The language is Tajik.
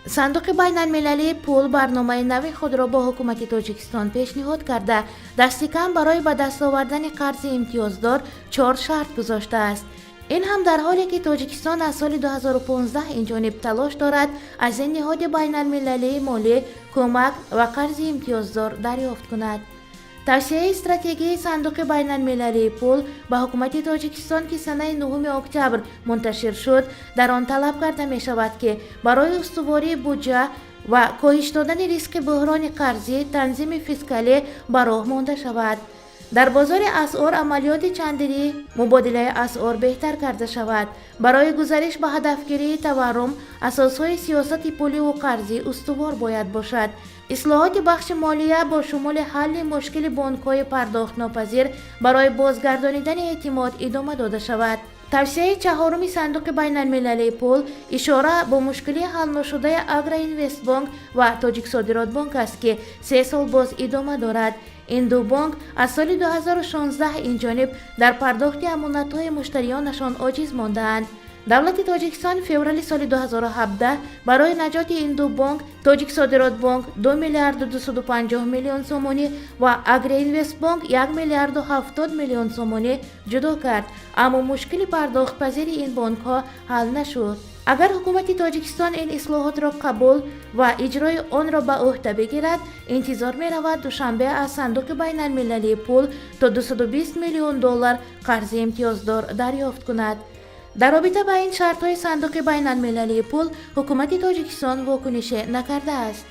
Сандуқи байналмилалии пул барномаи нави худро бо ҳукумати Тоҷикистон пешниҳод карда, дасти кам барои ба даст овардани қарзи имтиёздор чор шарт гузоштааст. Ин ҳам дар ҳоле, ки Тоҷикистон аз соли 2015 инҷониб талош дорад, аз ин ниҳоди байналмилалии молӣ кӯмак ва қарзи имтиёздор дарёфт кунад. Тавсияи стратегияи Сандуқи байналмилалии пул ба ҳукумати Тоҷикистон, ки санаи 9 октябр мунташир шуд, дар он талаб карда мешавад, ки барои устувории буҷа ва коҳиш додани риски буҳрони қарзӣ танзими фискалӣ ба роҳ монда шавад, дар бозори асъор амалиёти чандирӣ мубодилаи асъор беҳтар карда шавад, барои гузариш ба ҳадафгирии таваррум асосҳои сиёсати пуливу қарзӣ устувор бояд бошад, ислоҳоти бахши молия бо шумули ҳалли мушкили бонкҳои пардохтнопазир барои бозгардонидани эътимод идома дода шавад. Тавсияи чаҳоруми Сандуқи байналмилалии пул ишора бо мушкилии ҳалношудаи Агроинвестбонк ва Тоҷиксодиротбонк аст, ки 3 сол боз идома дорад. Ин ду бонк аз соли 2016 инҷониб дар пардохти амонатҳои муштариёнашон оҷиз мондаанд. Давлати Тоҷикистон феврали соли 2017 барои наҷоти ин ду бонк, Тоҷиксодиротбонк 2 миллиарду 250 миллион сомонӣ ва Агроинвестбонк 1 миллиарду 70 миллион сомонӣ ҷудо кард, аммо мушкили пардохтпазири ин бонкҳо ҳал нашуд. Агар ҳукумати Тоҷикистон ин ислоҳотро қабул ва иҷрои онро ба ӯҳда бигирад, интизор меравад, Душанбе аз Сандуқи байналмилалии пул то 220 миллион доллар қарзи имтиёздор дарёфт кунад. Дар робита ба ин шартҳои Сандуқи байналмилалии пул ҳукумати Тоҷикистон вокунише накардааст.